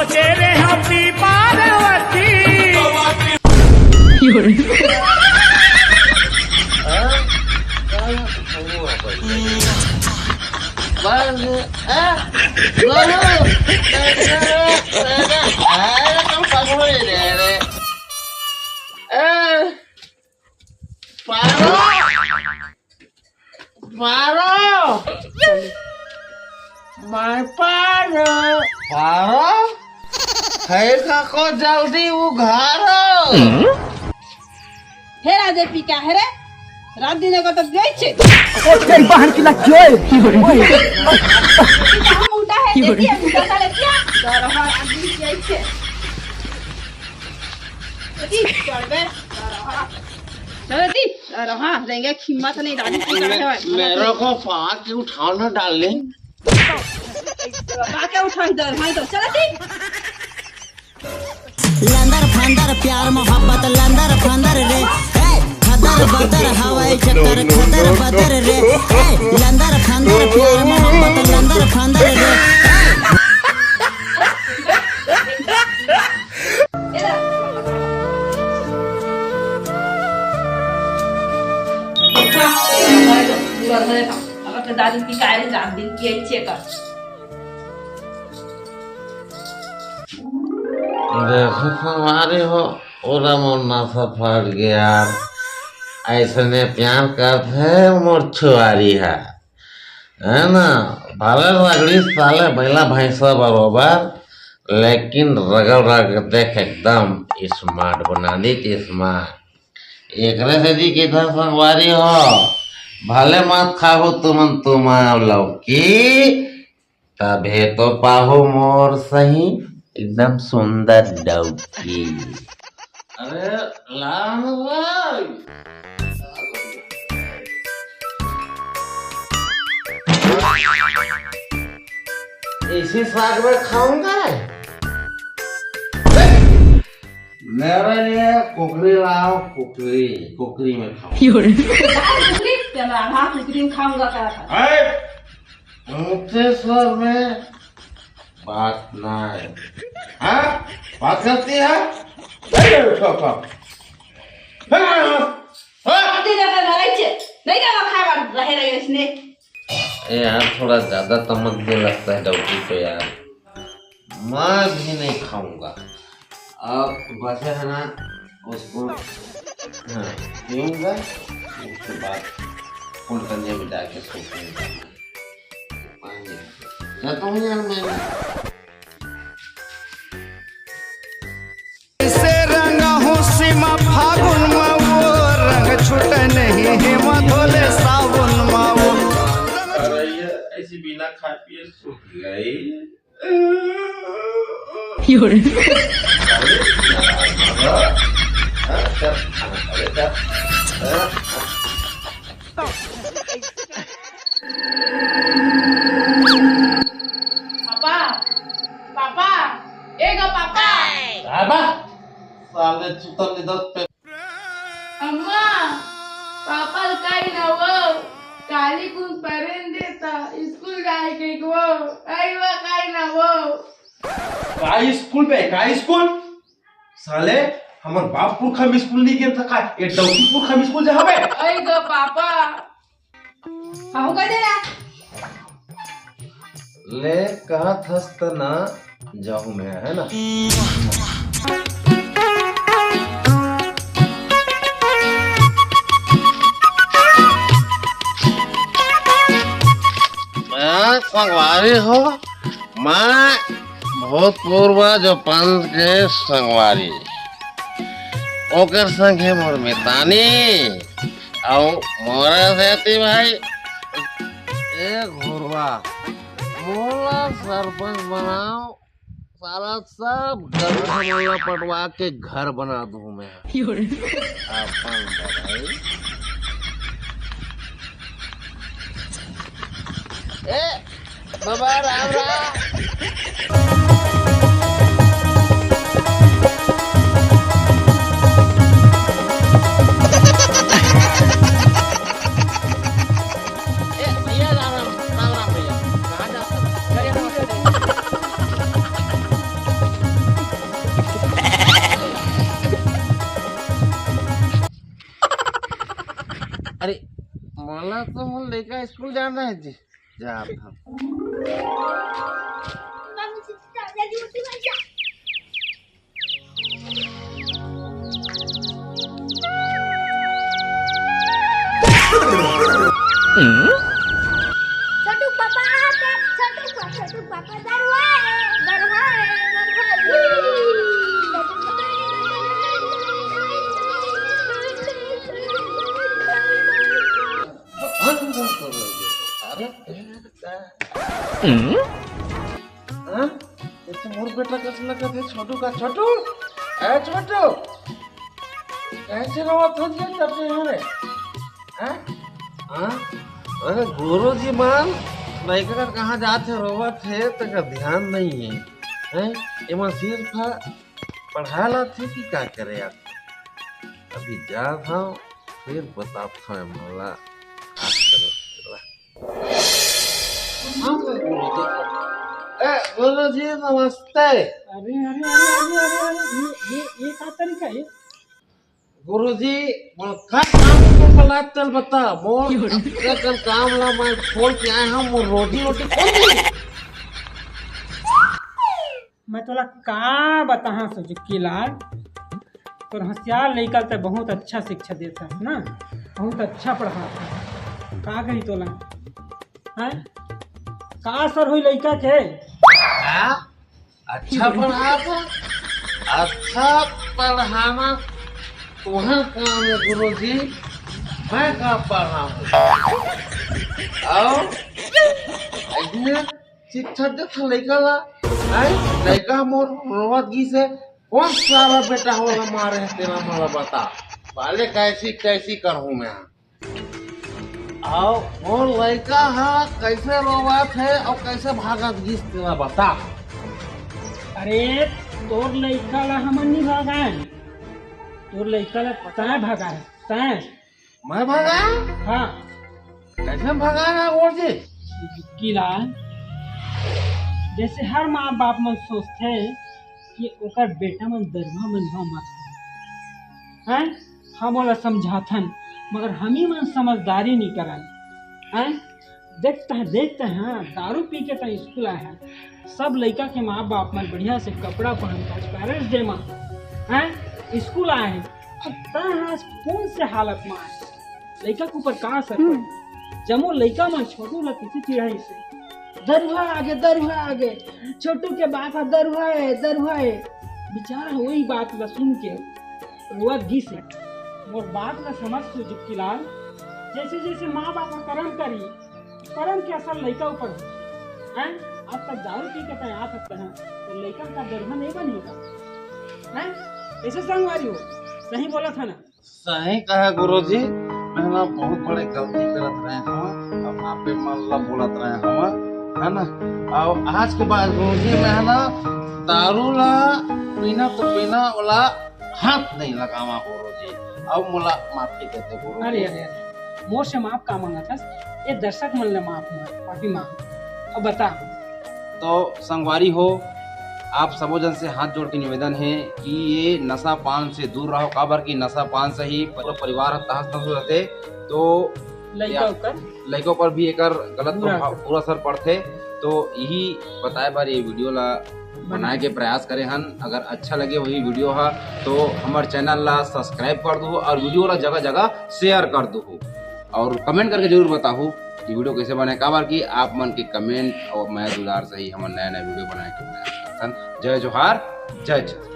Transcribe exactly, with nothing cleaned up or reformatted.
तेरे हम पी पार्वती। पारो, पारो, मैं पारो, पारो, है का को जल्दी उघारो। हे राजे पी क्या है रे? रात दिन को तो बेचे। ओ तेरी बहन की लग गई। हम उठा है, देखिए, उठा सा लेतिया। दरहा रात दिन बेचे। देखिए, चढ़ बे, दरहा। चलो दी, अरे हाँ, रहेंगे हिम्मत नहीं, राजू की तरह है। मेरे को पाके उठाओ ना डार्लिंग। पाके उठाओ इधर, हाँ तो चलो दी। लंदर फंदर प्यार मोहब्बत लंदर फंदर रे, ए, खदर बदर हवाई चक्कर खदर बदर रे, ए, लंदर फंदर प्यार मोहब्बत लंदर फंदर रे, ए। अब अपने दादी की कायरे जान दिन की अच्छे कर। देखो संगवारी हो, ओरा मोर नसा फट गया यार। ऐसने प्यार करत है मोर छुआरी है, है ना? भले रगड़ी साले बैला भैंसा बरोबर, लेकिन रगड़ रगड़ देख एकदम स्मार्ट बना दी थी, स्मार्ट। एकरे से जी कितना संगवारी हो, भले मत खाहू तुमन तुमा लौकी, तभे तो पाहू मोर सही एकदम सुंदर डौकी। अरे लाल भाई, इसी साग में खाऊंगा। मेरे लिए कुकरी लाओ, कुकरी, कुकरी में खाऊं। कुकरी? चला, हाँ, कुकरी में खाऊंगा, क्या था? है? ऊंचे स्वर में बात ना है। हाँ? बात करती है? नहीं, नहीं, उठो, उठो। हाँ, हाँ। हाँ। नहीं जाता, नहीं जाता, खाए बार रहे, रहे इसने। ए यार, थोड़ा ज्यादा तमक में लगता है डौकी को यार। मैं भी नहीं खाऊंगा। अब बचा है ना, उसको, हाँ, पीऊंगा, उसके बाद फुलकंजे में जाके सो जाऊंगा। जाता हूँ यार मैं। से रंग हो सीमा फागुन मा वो, रंग छूटे नहीं हेमा धोले सावन मा वो। अरे ये ऐसी बिना खाए पिए सूख गई। पापा, पापा, ए गो पापा। साले चुतन निदत पे। अम्मा, पापा ल काई ना वो, काली कुन परेन देता, स्कूल जाए के वो, आई वा काई ना वो। का स्कूल बे, का स्कूल? साले, हमर बाप पुरखा में स्कूल नहीं गेल था का? ये डौकी पुरखा में स्कूल जहाँ बे? आई गो पापा। कहूँ का दे रहा? ले, कहत हस त ना जाहूँ मैं, है ना? मैं संगवारी हो, मैं भूतपूर्व जो पंच के संगवारी, ओकर संग हे मोर मितानी, अउ मोरा सेती भाई, ए घुरवा, मोला सरपंच बनाओ, साला सब गधा मन ला पटवा के घर बना दूं मैं। अपन बड़ाई। ए, बाबा, राम राम। ए, भैया, राम राम, राम राम भैया। कहाँ जात हव? चलिए, नमस्ते। नहीं जी, जा आप हम। छोटू पापा आते, छोटू पा-, छोटू पापा दरुआ है, दरुआ है, दरुआ है। अरे, हाँ? ये तो मोर बेटा कस लगत हे, छोटू का। छोटू, ए छोटू, कैसे रोवत हो जी तब से यहाँ रे? हैं? हाँ? अरे गुरु जी मान, लइका का कहाँ जात हे, रोवत हे, तेकर ध्यान नहीं है। हैं? एमा सिर्फ पढ़ा ला थे कि का करे आप? अभी जात हूँ, फिर बतात हूँ एमन ला। हाँ, गुरु जी। ए, गुरु जी, नमस्ते। अरे, अरे, अरे, ये, ये, ये का तरीका है? गुरु जी, मोर का काम को बला, चल बता। मोर अतका कन काम ला मैं छोड़ के आए हूँ, मोर रोजी रोटी कौन दी? मैं तोला का बताहां सुजुकी लाल, तोर होशियार लइका ल ते बहुत अच्छा शिक्षा देत हस ना, बहुत अच्छा पढ़ात हस। का कही तोला, हैं? का असर होई लइका के? हाँ? अच्छा पढ़ात हस, अच्छा पढ़ाना तुम्हारा काम है गुरुजी, मैं का पढ़ाऊं? आओ, इतने शिक्षा देत हे लइका ला, हैं? लइका मोर रोवत गिस हे, कौन सारा बेटा होला मारे हे तेला मोला बता, पहले कैसी कैसी करहूं मैं? आओ, मोर लइका हा कैसे रोवत हे और कैसे भागत गिस तेला बता। अरे, तोर लइका ला हमन नहीं भगाए, तोर लइका ला तैं भगाए, तैं। मैं भगाए? हाँ। कैसे भगाए ना बोल जी? सुजुकी लाल, जैसे हर माँ बाप मन सोचथे कि ओकर बेटा मन दरुहा मन भाव मत खाए। हैं? हम ओला समझाथन, मगर हमी मन समझदारी नहीं करन। हैं? देखते हैं, देखते हैं, हाँ, दारू पी के तो स्कूल आए हैं। सब लइका के माँ बाप मन बढ़िया से कपड़ा पहन के पेरेंट्स डे मा, हैं, स्कूल आए हैं। अब तैं आज कौन से हालत में आए? लइका के ऊपर का असर पड़े? जमो लइका मन छोटू ला किसी चिढ़ाई से, "दरुहा आगे, दरुहा आगे, छोटू के बाप हा दरुहा है, दरुहा है।" बेचारा वही बात ला सुन के रोवत गिस हे। मोर बात ला समझ सुजुकी लाल, जैसे जैसे माँ बाप हा करम करी, करम के असर लइका ऊपर हो। हैं? आज तक दारू पी के तैं आत हस, तो लइका का दरुहा नहीं बनी का? हैं? ऐसे संगवारी हो, सही बोला था ना? सही कहा गुरुजी, मैं ना बहुत बड़े गलती करत रहे हूँ, अब आपे मन ला बोलत रहे हूँ, है ना? और आज के बाद गुरुजी मैं ना दारू ला पीना तो पीना वाला हाथ नहीं लगावा गुरुजी, अब मोला माफी दे दे गुरुजी। अरे, अरे, अरे, मोर से माफ का मांगत हस? ये दर्शक मन ले माफ मांग, माफी मांग। अब बता। तो संगवारी हो, आप सबो जन से हाथ जोड़ के निवेदन है कि ये नशा पान से दूर रहो, काबर कि नशा पान से ही पूरा परिवार तहस नहस हो जाते। तो लइका या ऊपर लइका ऊपर भी एकर गलत बुरा प्रभाव, असर। बुरा असर पड़थे। तो यही बताए बर ये वीडियो ला बनाए के प्रयास करे हन। अगर अच्छा लगे वही वीडियो हा, तो हमर चैनल ला सब्सक्राइब कर दू और वीडियो ला जगह जगह शेयर कर दू और कमेंट करके जरूर बताहू कि वीडियो कैसे बने, काबर कि आप मन के कमेंट और मया दुलार से ही हमन नया नया वीडियो बनाए के प्रयास करथन। जय जोहार, जय छत्तीसगढ़।